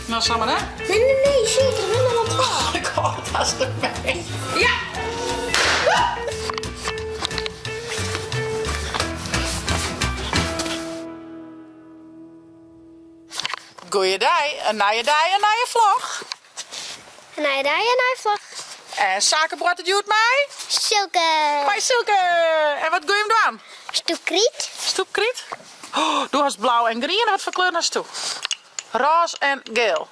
No, sa mar net. Nee, nee, nee, shit, der binne noch twa. Ik hâld hast net mei. Ja! Goeiedei, in nije dei, in nije vlog. In nije dei, in nije vlog. En Sake boartet hjoed mei? Silke. Mei Silke. En wat goeie jim dwaan? Stoepkryt. Stoepkryt? Oh, do hast blau en grien. Wat foar kleuren hast do? Rôs en geel.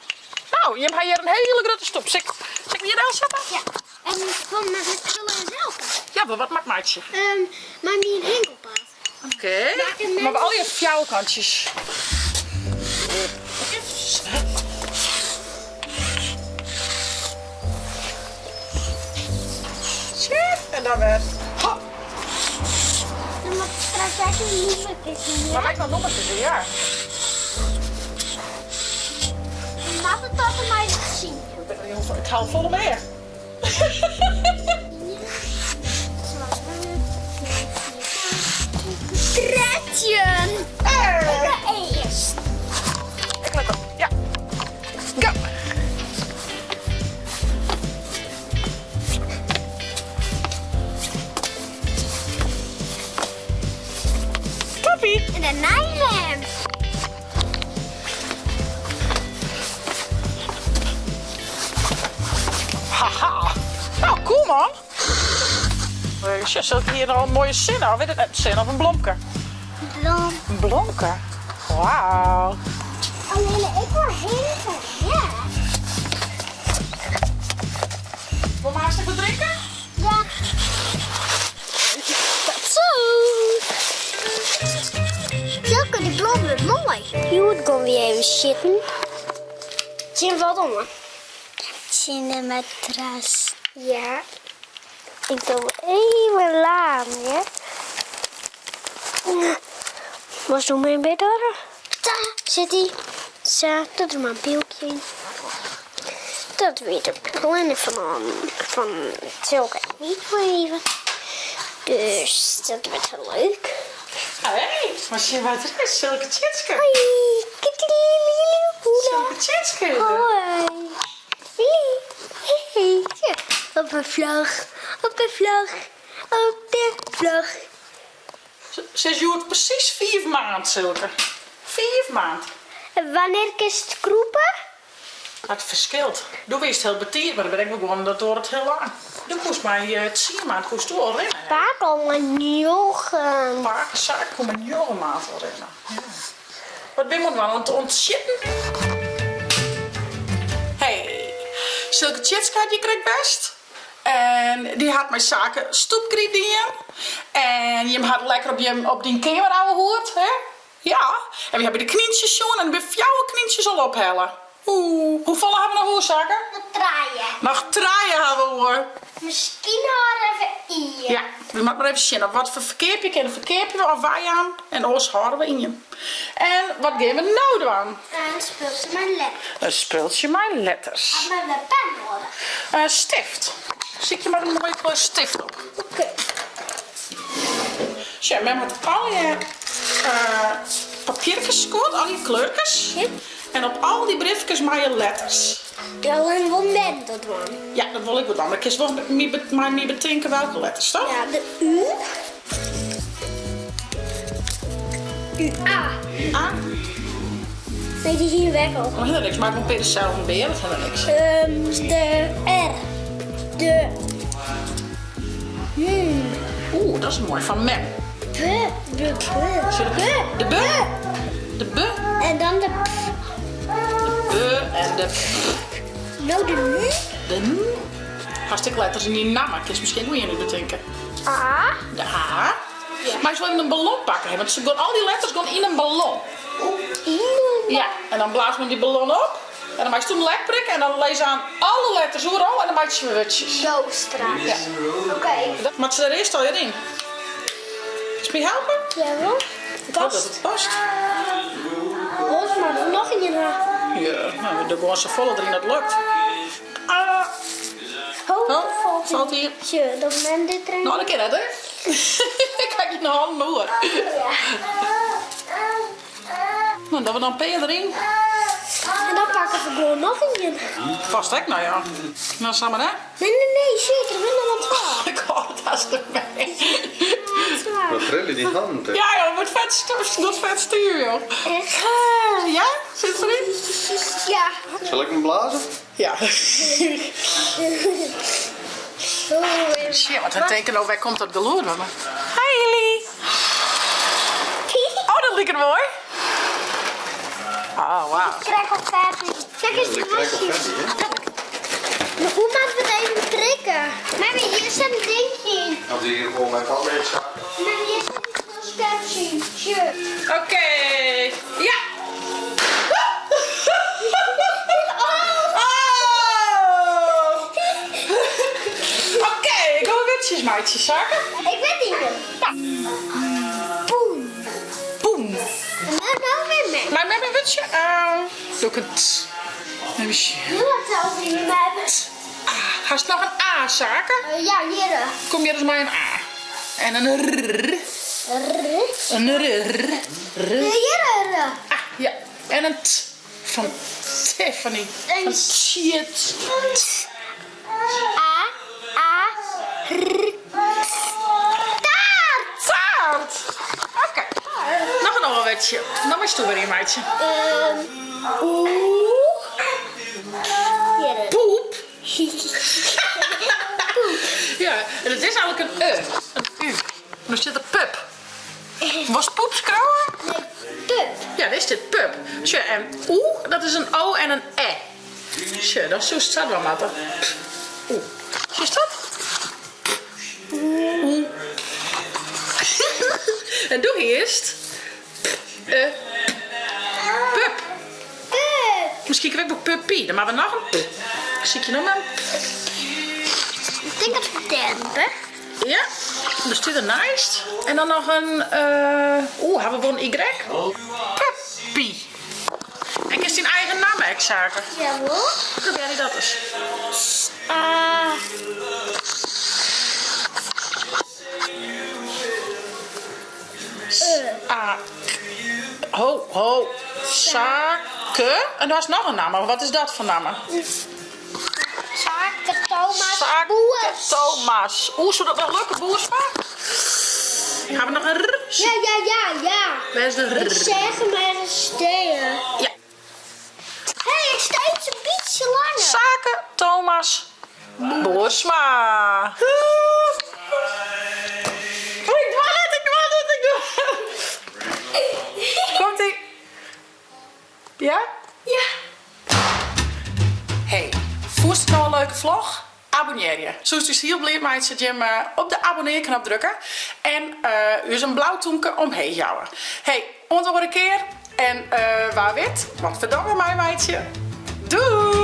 Nou, jim ha hjir in hiele grutte stoep. Sil ik, sil ik hjir delsette? Ja. En wat moat ik krullen helpe? Ja, wat moat ik meitsje? Um, mei myn hinkelpaad. Oké. Maar we al je fjouwerkantjes. En dan wer. Hop. Dan moat straks ek in nûmerke sjen. Maar ik nog nûmerkes in, ja. We moatte tot en mei sjen. Ik haal folle mear. 13! Hey! Ik ben earst. Ik let op. Ja. Go! Kloppie! En de nijlem. Haha. Nou, cool man. Sjoch, sil ik hjir al in moaie sinne, of wit it net, in sinne of in blomke? Blom. In blomke? Wauw. Allinne ik wol hiel ja. Wol maast even drinke? Ja. Tot zo. Silke, die blom wurdt moai. Hjoed gean we even sitten. Tsjin wat oan? Tsjin de matras. Ja. Ik doe even laden, ja. Moatst do my better? Daar sit hy. Sa, doe der mar in pylkje yn. Dat wie de planning fan, fan Silke en my wol even. Dus dat wurdt hiel leuk. Hey, mar sjen wa't der is, Silke Tjitske. Hoi. Silke Tjitske is der. Hoi. Hey. Op de vlog, op de vlog, op de vlog. Se is hjoed presys fiif maand, Silke. Fiif maand. En wannear kinst krûpe? Dat ferskilt. Doe wiest hiel betiid, mar der binne ek wol guon dat duorret hiel lang. Doe koest mei tsien maand koest doe al rinne. Pake al mei njoggen. Pake Sake koe mei njoggen maand al rinne. Ja. Wat bin we oan it dwaan? Oan it sjitten? Hey, Silke Tjitske hat hjir krekt west. En dy hat mei Sake stoepkryt dien. En jim hat lekker op jim op dyn keamer ouwehoerd, hè? Ja. En wy ha by de knyntsjes sjoen en der binne fjouwer knyntsjes al ophelle. Oeh, hoefolle ha we noch oer, Sake? Noch trije. Noch trije ha we oer. Miskien hâlde we ien. Ja, we moatte mar even sjen of wat we ferkeapje kinne. Ferkeapje we of weijaan en oars hâlde we ien. En wat gean we no dwaan? In spultsje mei letters. In spultsje mei letters. Hat men wer pen noadich? In stift. Sykje mar in moaie kleur stift op. Oké. Sjoch, mem hat allegear papierkes skuord, allegear kleurkes. En op al dy briefkes meie letters. Ja, allinnich wol mem dat dwaan. Ja, dat wol ik wol dwaan, mar kinst wol mei my betinke welke letters, toch? Ja, de U. U A. A. Nee, dy hie we ek al. Dat hiel niks, mar ik wol dezelfde beer, dat hiel niks. De R. De. Hmm. Oeh, dat is moai, fan mem. B, B, B. B. De B. De B. En dan de P. De B en de P. No de N. De N. Hast ek letters yn dyn namme, kinst miskien ek wol ien út betinke. A. De A. Ja. Mar ik wol even in ballon pakke, want se gaan al dy letters gaan yn in ballon. Yn in Ja, en dan blaast men dy ballon op. En dan meist toen lek prikke en dan lizze aan alle letters oeral en dan meitsje we wurdsjes. No straks. Ja. Oké. Moat se der earst al yn? Kinst my helpe? Jawol. Ik hoop dat it past. Oars moat der noch ien ha. Ja, nou, we dogge gewoan safolle deryn dat lukt. Ah. Oh, Oh, falt falt hier. Sjoch, dat men dit erin. No, dat kin net, hè? Ik ha gjin hannen oer. Ja. No, dogge we dan in pear deryn. En dan pakke we gewoan. Noch ien. Past ek nei jou. No, sa mar hè. Nee, nee, nee, shit, der binne noch twa. Ik hâld it hast net mei. Wat trilje dyn hannen te? Ja joh, wurdt fet docht fet stuur joh. Echt? Ja? Sit it deryn? Ja. Sil ik 'm blaze? Ja. Shit, want we tinke no wêr komt dat gelûd wei. Hi Hilly. Oh, dat liket moai. Oh, wauw. Krekkelferdy. Kijk eens de wasjes. Maar hoe moeten we het even prikken? Mami, hier zit een dingje in. Want hier gewoon mijn tablet zaken. Mami, hier zit een scherpje. Oké. Ja. Oh! Oké, ik ga witsjes meitsje, Sake. Ik weet niet meer. Boem. Boem. Nou, nou weer mee. Maar met mijn witsje aan. Doe ik het. Even zien. Nu laat het niet meer. Hast noch in A, Sake? Ja, hier. Kom hier eens maar een A. En een R. R. Een R. R. Hier. Ah, ja. En een T. Van Tiffany. Een Van shit. T. A. A. R. Taart. Taart. Oké. Noch in oar wurdsje. Dan moatst do wer ien meitsje. Oeh. Hier. Poep. Ja, en it is eigenlik in E. In U. Dan stiet der pup. Wolst poep skriuwe? Nee, pup. Ja, dit is dit pup. Sjoch, en oe, dat is in O en in E. Sjoch, dan soest sa dwaan moatte. P, oe. Sjochst dat? P, oe. En doe hiest p, e, p. Pup. Pup. Miskien krij ik wol puppy. Dan moatte we noch in p. Ik sykje noch mar in p. Ik tink dat het dempe. Ja, der stiet der neist. En dan noch in, eh, oeh, ha we wol in Y? Puppy. En kinst dyn eigen namme ek, Sake? Jawol. Probearje dat ris. A. A. Ho, ho. Sake. En do hast noch in namme. Wat is dat foar namme? Sake Thomas Sake Boers. Thomas. Oeh, soe dat noch lukke, Boersma? Ha we noch in R? Ja, ja, ja, ja. Wêr is de R? Ik seach him ergens stean. Ja. Hé, ik steeds in bytsje langer. Sake Thomas Boersma. Ik doar it, ik doar it, ik doar it. Komt ie. Ja? Ja. Hey, fûnst it no in leuke vlog? Abonnearje. Soest ús hiel bliid meitsje as jim op de abonnearknop drukke en ús in blau tûmke omheech jouwe. Hey, oant de oare kear en wa wit wat we dan wer meimeitsje. Doei!